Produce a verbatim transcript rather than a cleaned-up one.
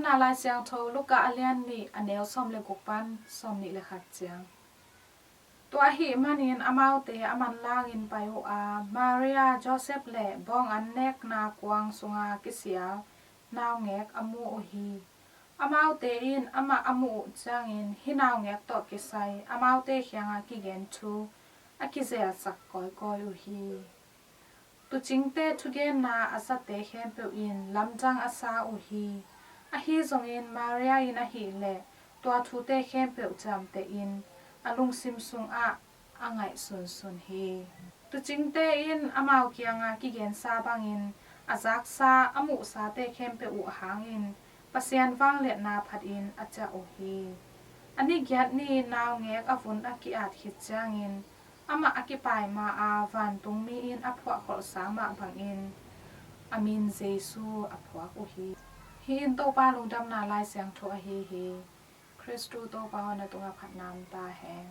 Na Lai Siangtho Luka a lian nih, a neu sawm le guk pan sawm nih le khat ciang. Tua ahih manin amaute a manlangin pai uh a, Maria, Josef le bawng an nekna kuang sunga kisial naungek a mu uh hi. Amaute in amah a muh uh ciangin hih naungek tawh kisai amaute kiangah kigen thu a kizelsak kawikawi uh hi. Tuucingte thugenna a zate khempeuh in lamdang a sa uh hi. Ahi zongin Maria in ahih leh tua thute khempeuh ciamtehin a lungsim sungah a ngaihsunsun hi. Tuucingte in amau kiangah kigensa bangin a zaksa a muhsate khempeuh uh hangin Pasian vangliatna phatin a ciah uh hi. A ni giat ni naungek a vun a ki-at khit ciangin amah a kipai ma-a vantungmi in a phuahkholhsa mah bangin a min Jesu a phuak uh hi. Hih in Topa lungdamna Lai Siangtho ahi hi. Khristu Topa aw, na tungah phatna om ta hen.